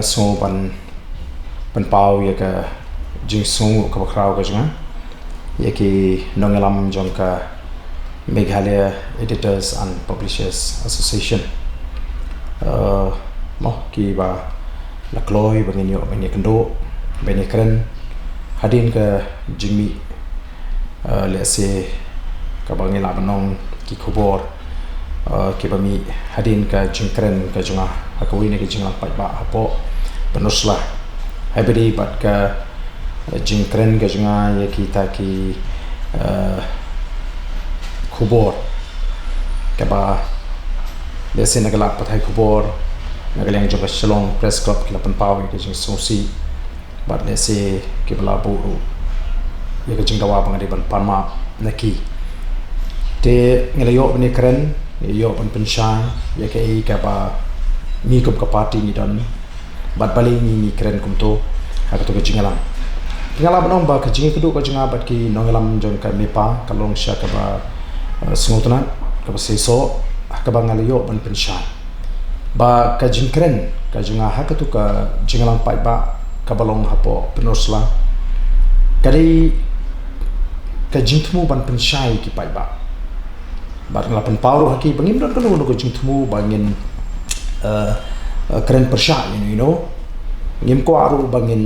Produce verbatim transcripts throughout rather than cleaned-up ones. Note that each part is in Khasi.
Sngew ban pynpaw ïa ka jingsngew kaba khraw ka jong nga ïa ki nongïalam jong ka Meghalaya Editors and Publishers Association. Uh, mo kiba la kloi ba ngin ïoh ban ïakynduh, ban ïakren hadien ka jingmih, uh, lehse kaba ngi lah ban ong ki khubor, uh, kiba mih hadien ka jingkren ka jong nga ha kawei na ki jingïalang paidbah hapoh Pynursla. Haba ïadei bad ka jingkren ka jong nga ïa kita ki, eh, khubor kaba lehse na ka lad pathai khubor, na ka liang jong ka Shillong Press Club ki la pynpaw ïa ka jingsngewsih bad lehse kiba la buh ruh ïa ka jingdawa ba nga dei ban pan map na ki. Te ngi la ïoh ban ïakren, ngi la ïoh ban pynshai ïa kaei kaba ngi kum ka party ngi don bad balei ngi, ngi kren kumto ha kato ka jingïalang. Te nga lah ban ong ba ka jingïakynduh ka jong nga bad ki nongïalam jong ka MEPA ka long shisha kaba, eh, sngewtynnat, kaba seisoh, ha kaba nga la ïoh ban pynshai ba ka jingkren ka jong nga ha kato ka jingïalang paidbah kaba long hapoh Pynursla ka dei ka jingthmu ban pynshai ki paidbah. Bad nga la pynpaw ruh ha ki ba ngim don kano kano ka jingthmu ba ngin, eh, eh, kren pyrshah ïano ïano. Ngim kwah ruh ba ngin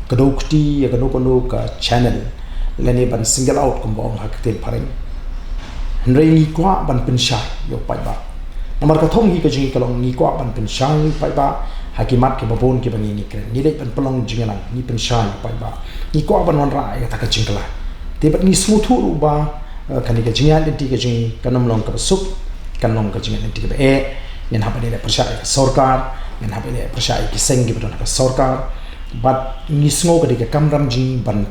kdew kti ïa kano kano ka channel lane ban single out kumba ong ha ka ktien phareng. Hynrei ngi kwah ban pynshai ïa u paidbah. Namar ka thong hi ka jong ngi ka long ngi kwah ban pynshai ïa u paidbah ha ki mat kiba bun kiba ngi, ngi kren. Ngi dei ban pynlong jingïalang, ngi pynshai ïa u paidbah. Ngi kwah ban wanrah ïa kata ka jingkylla. Te bad ngi sngewthuh ruh ba, eh, kane ka jingïaid lynti ka jong ngi kan ym long kaba suk, kan long ka jingïaid lynti kaba eh. Ngin hap ban ïaleh pyrshah ïa ka sorkar, ngin hap ban ïaleh pyrshah ïa ki seng kiba don ha ka sorkar. Bad ngi sngew ka dei ka kamram jong ngi ban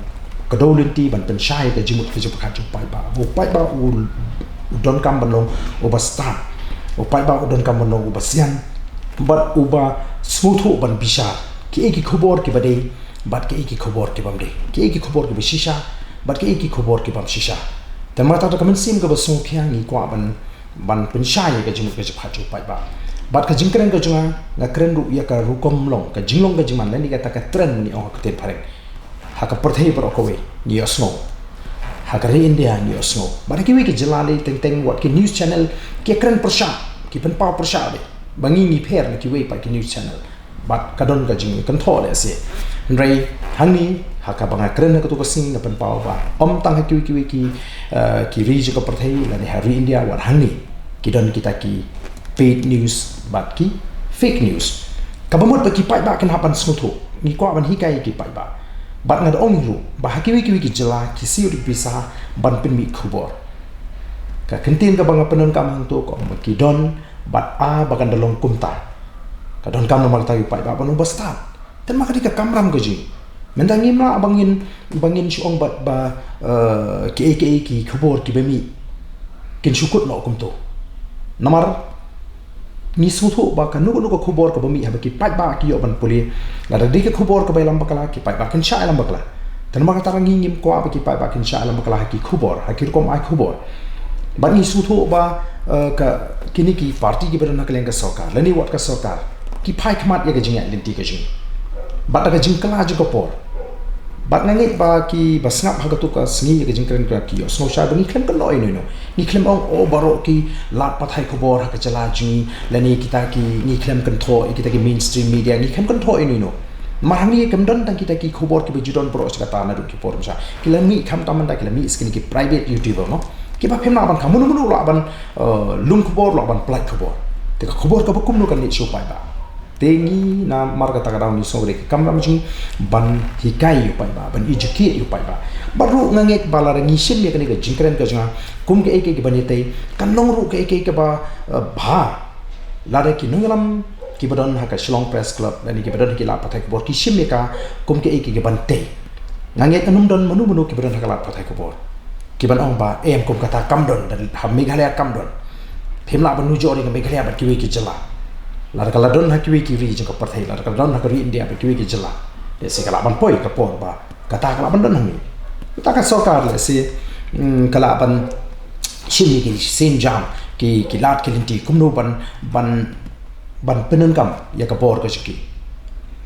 kdew lynti, ban pynshai ïa ka jingmut ka jingpyrkhat jong u paidbah. U paidbah u, u donkam ban long uba stad. U paidbah u donkam ban long uba sian. Bad uba sngewthuh ban bishar kiei ki khubor kiba dei bad kiei ki khubor kibym dei, kiei ki khubor kiba shisha bad kiei ki khubor kibym shisha. Te namar kata ka mynsiem kaba sngewkhia ngi kwah ban, ban pynshai ïa ka jingmut ka jingpyrkhat jong u paidbah. Bad ka jingkren ka jong nga, nga kren ruh ïa ka rukom long, ka jinglong ka jingman lane kata ka trend ngi ong ha ka ktien phareng. Ha ka pyrthei baroh kawei ngi ïohsngew, ha ka ri India ngi ïohsngew, bad ha kiwei ki jylla lei teng teng wat ki news channel ki kren pyrshah, ki pynpaw pyrshah beit ba ngi ngi pher na kiwei pat ki news channel. Bad ka don ka jingkynthoh lehse. Hynrei hangne ha kaba nga kren ha kato ka sngi nga pynpaw ba ym tang ha kiwei kiwei ki, eh, ki ri jong ka pyrthei lane ha ri India, wat hangne ki don kita ki paid news bad ki fake news. Kaba mut ba ki paidbah kin hap ban sngewthuh, ngi kwah ban hikai ïa ki paidbah. Bad nga da ong ruh ba ha kiwei kiwei ki jylla ki siew da ki pisa ban pynmih khubor. Ka kyntien kaba nga pyndonkam hangto ka ong ba ki don bad a ba kan da long kumta. Ka donkam namar kata ïa u paidbah ban long uba stad. Te namar ka dei ka kamram ka jong ngi. Mynta ngim lah ba ngin, ba ngin shu ong ba, ba, eh, kiei kiei ki khubor kiba mih kin shu kut noh kumto. Namar ngi sngewthuh ba kano kano ka khubor kaba mih haba ki paidbah ki ïoh ban pule, lada dei ka khubor kaba ïalam bakla, ki paidbah kin shah ïalam bakla. Te namar kata ngi ngim kwah ba ki paidbah kin shah ïalam bakla ha ki khubor, ha ki rukom ai khubor. Bad ngi sngewthuh ba, eh, ka, kine ki party kiba don ha ka liang ka sorkar lane wat ka sorkar ki phai khmat ïa ka jingïaid lynti ka jong ngi bad da ka jingkylla jong ka por. Bad nga ngeit ba kiba sngap ha kato ka sngi ïa ka jingkren ka ki ïohsngew shai ba ngi khlem kynnoh ïano ïano. Ngi khlem ong, oh, baroh ki lad pathai khubor ha ka jylla jong ngi lane kita ki, ngi khlem kynthoh ïa kita ki mainstream media, ngi khlem kynthoh ïano ïano. Namar hangne kam don tang kita ki khubor kiba ju don baroh shi katta naduh ki por mynshuwa. Ki la mih khamtam mynta ki la mih sha kine ki private YouTuber, no? Kiba phim lah ban kham, mano mano lah ban, eh, lung khubor, lah ban pyllait khubor. Te ka khubor kaba kumno kan leit sha u paidbah? Te ngi namar kata ka daw ngi sngew ka dei ka kamram jong ngi ban hikai ïa u paidbah, ban educate ïa u paidbah. Bad ruh nga ngeit ba lada ngi shim ïa kane ka jingkren ka jong nga kum kaei kaei kaban ïatei, kan long ruh kaei kaei kaba, eh, bha. Lada ki nongïalam kiba don ha ka Shillong Press Club lane kiba don ha ki lad pathai khubor ki shim ïa ka kum kaei kaei kaban tei, nga ngeit kan ym don mano mano kiba don ha ka lad pathai khubor kiban ong ba, em, kum kata kam don, da ha Meghalaya kam don. Phim lah ban nujor ïa ka Meghalaya bad kiwei ki jylla. Lada ka la don ha kiwei ki ri jong ka pyrthei, lada ka la don ha ka ri India bad kiwei ki jylla, lehse ka lah ban poi ka por ba kata ka lah ban don hangne. Kata ka sorkar lehse, mm, ka lah ban shim ïa ki sienjam, ki, ki lad ki lynti kumno ban, ban, ban pyndonkam ïa ka bor ka jong ki.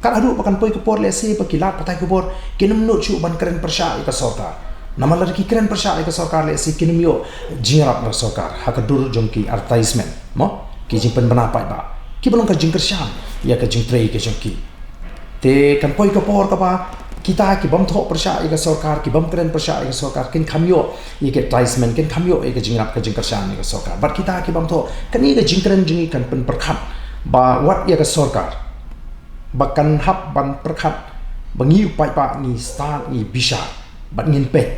Kat haduh ba kan poi ka por lehse ba ki lad pathai khubor kin ym nud shuh ban kren pyrshah ïa ka sorkar. Namar lada ki kren pyrshah ïa ka sorkar lehse kin ym ïoh jingïarap na sorkar ha ka dur jong ki advertisement, mo, ki jingpynbna paidbah, kiba long ka jingkyrshan ïa ka jingtrei ka jong ki. Te kan poi ka por kaba kita ki bym thoh pyrshah ïa ka sorkar, ki bym kren pyrshah ïa ka sorkar, kin kham ïoh ïa ka advertisement, kin kham ïoh ïa ka jingïarap ka jingkyrshan ïa ka sorkar. Bad kita ki bym thoh, kane ka jingkren jong ngi kan pynpyrkhat ba wat ïa ka sorkar ba kan hap ban pyrkhat ba ngi u paidbah ngi stad, ngi bishar bad ngin peit,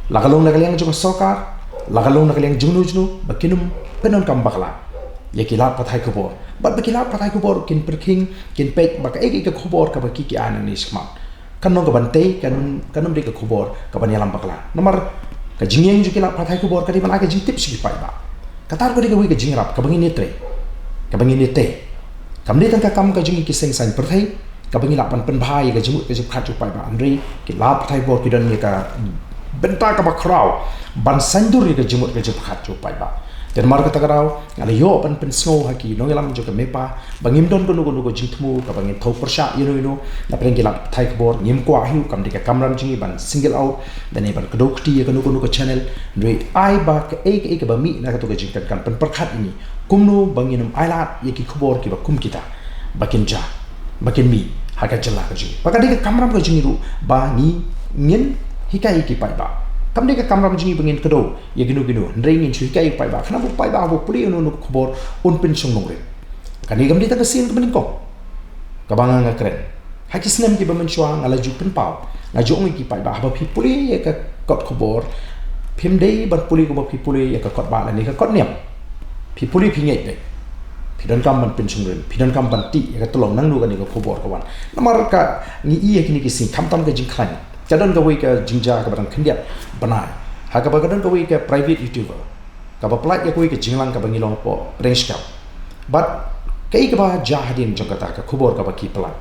la ka long na ka liang jong ka sorkar, la ka long na ka liang jong no jong no, ba kin ym pyndonkam bakla ïa ki lad pathai khubor, bad ba ki lad pathai khubor kin pyrkhing, kin peit ba kaei kaei ka khubor kaba ki ki ai nangne shakhmat kan long kaban tei, kan, kan ym dei ka khubor kaban ïalam bakla. Namar ka jingïeng jong ki lad pathai khubor ka dei ban ai ka jingtip sha ki paidbah. Kata ruh ka dei kawei ka jingïarap kaba ngin ïatrei, kaba ngin ïatei. Kam dei tang ka kam ka jong ngi ki seng saiñ pyrthei kaba ngi lah ban pynbha ïa ka jingmut ka jingpyrkhat jong u paidbah, hynrei ki lad pathai khubor ki don ïa ka bynta kaba khraw ban saiñdur ïa ka jingmut ka jingpyrkhat jong u paidbah. Te namar kata ka daw nga la ïoh ban pynsngew ha ki nongïalam jong ka MEPA ba ngim don kano kano ka jingthmu kaba ngin thew pyrshah ïano ïano na pdeng ki lad pathai khubor, ngim kwah hi, kam dei ka kamram jong ngi ban single out lane ban kdew kti ïa kano kano ka channel. Hynrei ai ba kaei kaei kaba mih na kato ka jingkren kan pynpyrkhat ïa ngi kumno ba ngin ym ailad ïa ki khubor kiba kum kita ba kin jia, ba kin mih ha ka jylla ka jong ngi. Ba ka dei ka kamram ka jong ngi ruh ba ngi, ngin hikai ïa ki paidbah. Kam dei ka kamram jong ngi ba ngin kdew ïa kino kino, hynrei ngin shu hikai ïa u paidbah khnang ba u paidbah haba u pule ïa uno uno ka khubor un pynshong nongrim. Kane kam dei tang ka sien kaba nyngkong kaba nga, nga kren. Ha ki snem kiba mynshuwa nga la ju pynpaw, nga ju ong ïa ki paidbah, haba phi pule ïa ka kot khubor, phim dei ban pule kumba phi pule ïa ka kot bah lane ka kot niam. Phi pule phi ngeit beit, phi donkam ban pynshong nongrim, phi donkam ban tih ïa ka tyllong nangno kane ka khubor ka wan. Namar ka ngi ïa kine ki sien khamtam ka jingkhlaiñ, ka don kawei ka jingjia kaba dang khyndiat bnai ha kaba ka don kawei ka private YouTuber kaba pynlait ïa kawei ka jingïalang kaba ngi long hapoh pdeng shkam. Bad kaei kaba jia hadien jong kata ka khubor kaba ki pynlait,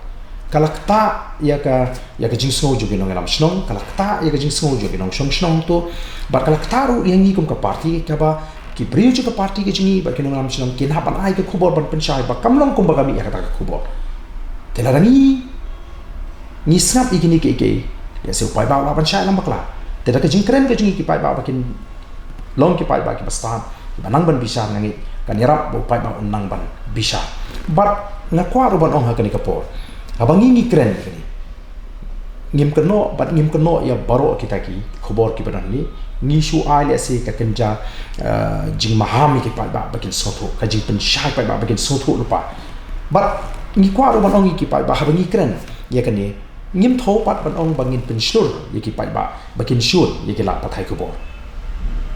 ka la ktah ïa ka, ïa ka jingsngew jong ki nongïalam shnong, ka la ktah ïa ka jingsngew jong ki nongshong shnong to, bad ka la ktah ruh ïa ngi kum ka party, kaba ki briew jong ka party ka jong ngi bad ki nongïalam shnong kin hap ban ai ka khubor ban pynshai ba kam long kumba ka mih ïa kata ka khubor. Te lada ngi, ngi sngap ïa kine kiei kiei, ïa se u paidbah u lah ban shah ïalam bakla. Te da ka jingkren ka jong ngi ki paidbah ba kin long ki paidbah kiba stad, kiba nang ban bishar, nga ngeit kan ïarap ba u paidbah un nang ban bishar. Bad nga kwah ruh ban ong ha kane ka por, haba ngi, ngi kren kane, ngim kynnoh bad ngim kynnoh ïa baroh kita ki khubor kiba don hangne. Ngi shu ai lehse ka kynja, eh, jingmaham ïa ki paidbah ba kin sngewthuh, ka jingpynshai paidbah ba kin sngewthuh lypa. Bad ngi kwah ruh ban ong ïa ki paidbah haba ngi kren ïa kane, ngim thew pat ban ong ba ngin pynshlur ïa ki paidbah ba kin shun ïa ki lad pathai khubor.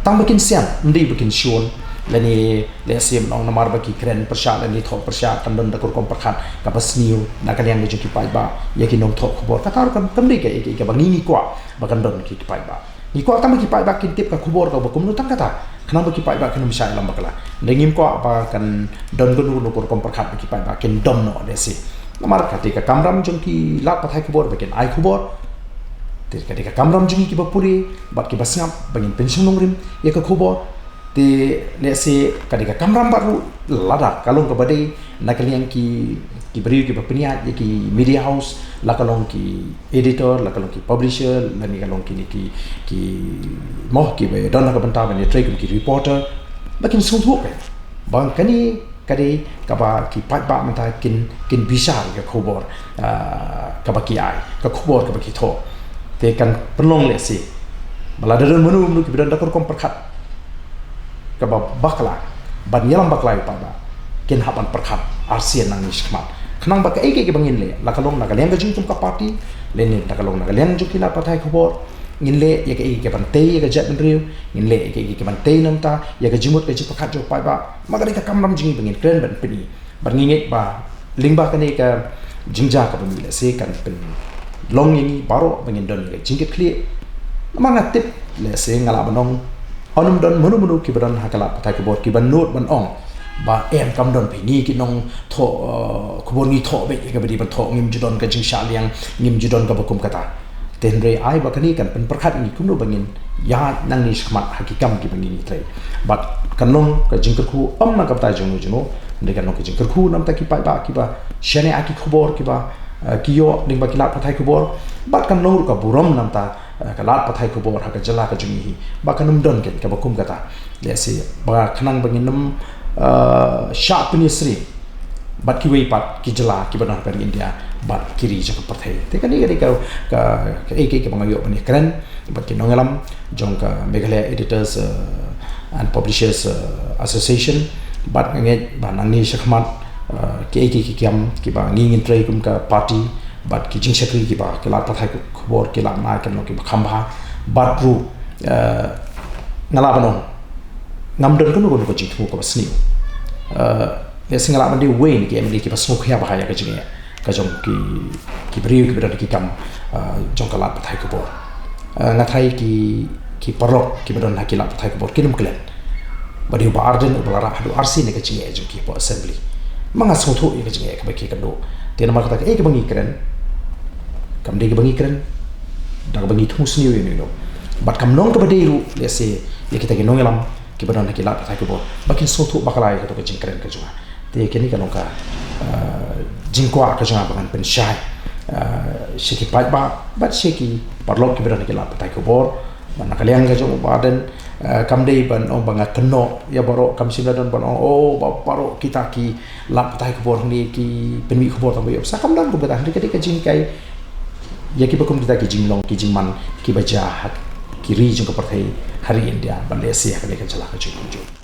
Tang ba kin sian, ym dei ba kin shun, lane lehse ban ong namar ba ki kren pyrshah lane thoh pyrshah kan don da ka rukom pyrkhat kaba sniew na ka liang ka jong ki paidbah ïa ki nongthoh khubor. Kata ruh kam, kam dei ka, ka, kaba ngi, ngi kwah ba kan don ki, ki paidbah. Ngi kwah tang ba ki paidbah kin tip ka khubor kaba kumno tang kata, khnang ba ki paidbah kin ym shah ïalam bakla. Hynrei ngim kwah ba kan don kano kano ka rukom pyrkhat ba ki paidbah kin dom noh lehse. Namar ka dei ka kamram jong ki lad pathai khubor ba kin ai khubor. Te ka dei ka kamram jong ngi kiba pule bad kiba sngap ba ngin pynshong nongrim ïa ka khubor. Te lehse ka dei ka kamram bad ruh lada ka long kaba dei na ka liang ki, ki briew kiba pynïaid ïa ki media house, la ka long ki editor, la ka long ki publisher, lane ka long kine ki, ki, mo, kiba don ha ka bynta ban ïatrei kum ki reporter, ba kin sngewthuh ba kane ka dei kaba ki paidbah mynta kin, kin bishar ïa ka khubor, ah, kaba ki ai, ka khubor kaba ki thoh. Te kan pynlong lehse ba lada don mano mano kiba don da ka rukom pyrkhat kaba bakla ban ïalam bakla ïa u paidbah, kin hap ban pyrkhat arsien nangne shakhmat, khnang ba kaei kaei kaba ngin leh, la ka long na ka liang ka jong ngi kum ka party, lane la ka long na ka liang jong ki lad pathai khubor, ngin leh ïa kaei kaei kaban tei ïa ka jaitbynriew, ngin leh ïa kaei kaei kaban tei na ka bynta ïa ka jingmut ka jingpyrkhat jong u paidbah. Ma ka dei ka kamram jong ngi ba ngin kren ban pyni. Bad ngi ngeit ba lyngba kane ka jingjia kaba mih lehse kan pynlong ïa ngi baroh ba ngin don ïa ka jingkitkhlieh. Namar nga tip lehse, nga lah ban ong, ym don mano mano kiba don ha ka lad pathai khubor kiba nud ban ong ba em, kam don, phi, ngi ki nongthoh, eh, khubor ngi thoh beit ïa kaba dei ban thoh, ngim ju don ka jingshah liang, ngim ju don kaba kum kata. Te hynrei ai ba kane kan pynpyrkhat ïa ngi kumno ba ngin ïaid nangne shakhmat ha ki kam kiba ngin ïatrei. Bad kan long ka jingkyrkhu ym na ka bynta jong no jong no, Dei kan long ka jingkyrkhu namta ki paidbah kiba shaniah ki khubor kiba, eh, ki ïoh lyngba ki lad pathai khubor. Bad kan long ruh ka burom namta, eh, ka lad pathai khubor ha ka jylla ka jong ngi hi. Ba kan ym don keiñ kaba kum kata. Lehse ba khnang ba ngin ym, eh, shah pynïasyriem bad kiwei pat ki jylla kiba don ha ka ri India bad ki ri jong ka pyrthei. Te kane ka dei ka, ka, kaei kaei kaba nga ïoh ban ïakren bad ki nongïalam jong ka Meghalaya Editors, eh, and Publishers, eh, Association. Bad nga ngeit ba nangne shakhmat, eh, kiei kiei ki kam kiba ngi ngin trei kum ka party bad ki jingshakri kiba ki lad pathai khubor ki lah ban ai kan long kiba kham bha. Bad ruh, eh, nga lah ban ong ngam don kano kano ka jingthmu kaba sniew. Eh, lehse nga lah ban dei uwei na ki M L A kiba sngewkhia bha ïa ka jingeh ka jong ki, ki briew kiba don ki kam, ah, jong ka lad pathai khubor. Ah, nga tharai ki, ki paralok kiba don ha ki lad pathai khubor kin ym klet ba dei u Bah Ardent uba la rah haduh arsien ïa ka jingeh jong ki hapoh Assembly. Ma nga sngewthuh ïa ka jingeh kaba ki kynduh. Te namar kata kaei kaba ngi kren kam dei kaba ngi kren da kaba ngi thmu sniew ïa uno uno. Bad kam long kaba dei ruh lehse ïa kita ki nongïalam kiba don ha ki lad pathai khubor ba kin sngewthuh bakla ïa kato ka jingkren ka jong nga. Te kane ka long ka, ah, jingkwah ka jong nga ba ngan pynshai, ah, sha ki paidbah bad sha ki paralok kiba don ha ki lad pathai khubor. Bad na ka liang ka jong u Bah Ardent, ah, kam dei ban ong ba nga kynnoh ïa baroh, kam shym la don ban ong, oh, ba baroh kita ki lad pathai khubor hangne ki pynmih khubor tang ba ïoh pisa, kam don kum kata. Hynrei ka dei ka jinghikai ïa kiba kum kita ki jinglong ki jingman kiba jia ha ki ri jong ka pyrthei, ha ri India bad lehse ha kane ka jylla ka jong ngi.